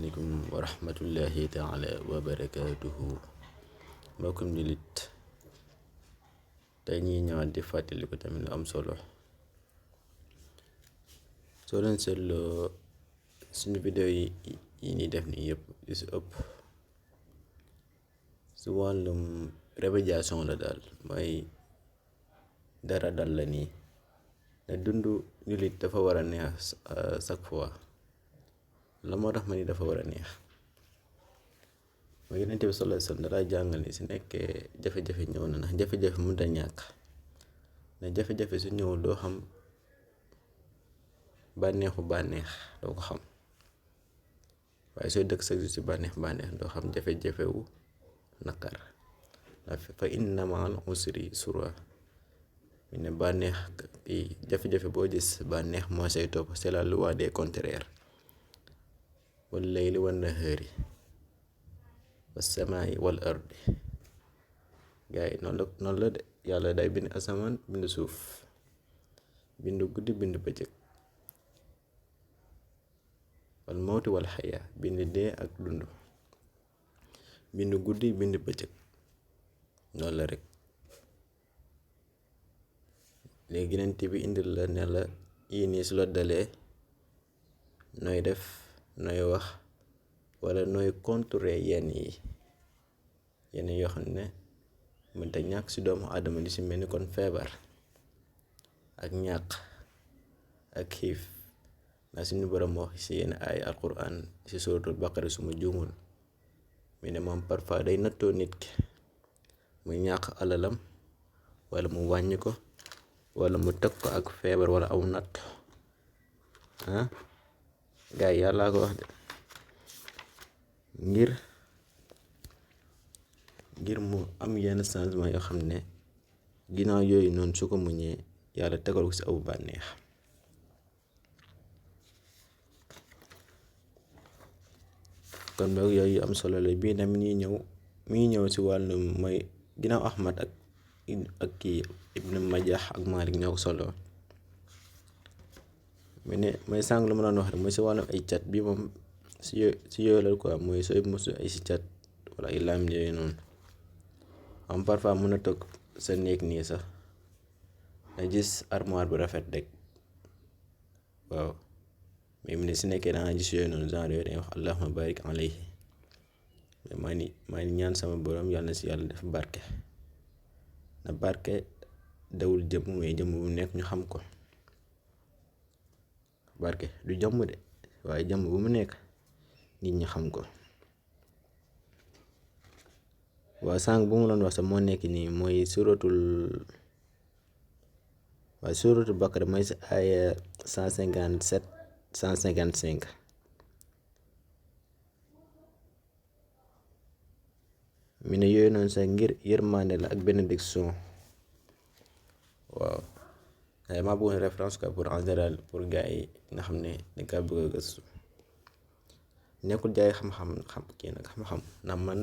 asalaamaaleykum wa rahmatullahi taala wa barakaatuhu mbokkum jullit tey ñuy ñëwaat di fàttali ko tamit lu am solo. soo leen seetloo suñu vidéo yi ñuy def nii yëpp li si ëpp si wàllum rémédiation la daal, mooy dara dal la nii ne dundu jullit dafa war a neex chaque fois. la moo tax ma ni dafa war a neex mooy Yonent bi sallallahu alayhi wa sallam dalaa jàngal ni si nekkee jafe-jafe ñëw na, ndax jafe-jafe mënut a ñàkk, ne jafe-jafe su ñëwul doo xam bànneex doo ko xam, waaye sooy dëkk sa si bànneex doo xam jafe-jafe wu naqar. ndax fa inna ma'al usri yusra, mu ne bànneex jafe-jafe boo gis bànneex moo say topp, c'est la loi des contraires. wal layli wan nahaari was samaa'i wal ardi. gaa yi noonu la de, yàlla day bind asamaan bind suuf, bind guddi bind bëccëg, wal mawti wal xayaa, bind dee ak dund, bind guddi bind bëccëg, noonu la rek. léegi Yonent bi indil la ne la yii nii su la dalee nooy def, nooy wax, wala nooy contrôler yenn yoo xam ne mënta ñàkk si doomu aadama, li si mel ni kon feebar ak ñàkk ak xiif. ndax suñu borom wax si yenn ay alquran si suratul baqara suma juumul, mu ne moom parfois day nattoo nit ki muy ñàkk alalam, wala mu wàññi ko, wala mu teg ko ak feebar wala aw natt. gaa yi yàllaa ko wax de, ngir mu am yenn changement yoo xam ne ginnaaw yooyu noonu su ko muñee yàlla tegal ko si aw bànneex. kon boog yooyu am solo la. bii nag mi ngi ñëw si wàllum mooy ginnaaw Ahmad ak kii Ibn Majah ak Malik ñoo ko solo. mu ne mooy sàng lu ma doon wax rek, mooy si wàllum ay cat bi moom si yooyu la quoi, mooy sooy mosu ay si cat wala ay laam yooyu noonu. am parfois mën na toog sa néeg nii sax nga gis armoire bu rafet rek, waaw, mais mu ne si nekkee danga gis yooyu noonu genre yooyu dañuy wax allahumma barik alayhi, mais maa ngi ñaan sama borom yàlla na si yàlla def barke. na barke dawul jëm, mais jëm bu nekk ñu xam ko. barke du jàmm de, waaye jàmm bu mu nekk nit ñi xam ko. waaw sànq bu mu doon wax sax moo nekk nii, mooy suratul Baqara, mooy si aaya 157 155. mi ne yooyu noonu sax ngir yërmande la ak bénédiction. waaw waaye maa bëggoon référence quoi pour en général, pour gars yi nga xam ne dañ kaa bëgg a gëstu, nekkul jaay xam-xam ndax man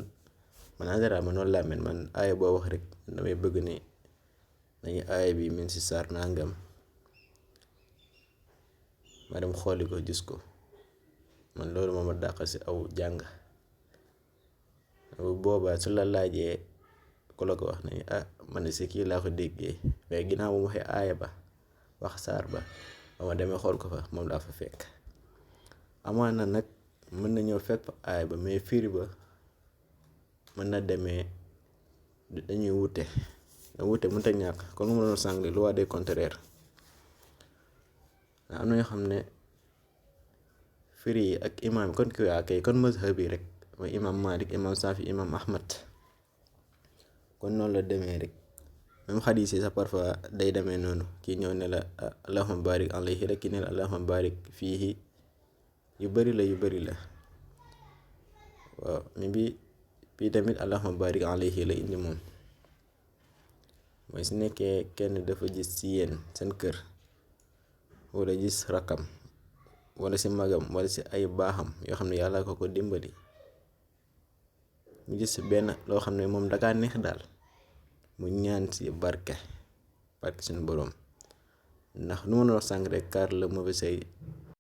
en général man noonu laa mel. man aaya boo wax rek damay bëgg ne dañuy aaya bi min si saar nangam, ma dem xooli ko gis ko, man loolu moo ma dàqal si aw jàng. bu boobaa su la laajee ku la ko wax nañu man si kii laa ko déggee, mais ginnaaw bu mu waxee aaya ba wax saar ba ma demee xool ko fa, moom laa fa fekk. amaana nag mën na ñëw fekk fa aaya ba, mais firi ba mën na demee dañuy wute mënta ñàkk. kon lu ma doon sàng loi des contraires. am na ñoo xam ne firi yi ak imaam yi kon mazhab yi rek, mooy imaam Malik, imaam Safi, imaam Ahmad, kon noonu la demee rek. même xadiis yi sax parfois day demee noonu, kii ñëw ne la allahumma barik alayhi rek, kii ne la allahumma barik fiihi. yu bëri la waaw. mais bii tamit allahumma barik alayhi la indi moom, mooy su nekkee kenn dafa gis ci yéen seen kër, wala gis rakkam wala si magam wala si ay baaxam yoo xam ne yàlla ko dimbali, mu gis benn loo xam ne moom dakaa neex daal, mu ñaan si barke suñu boroom. ndax nu ma la wax sànq rek, car le mauvais œil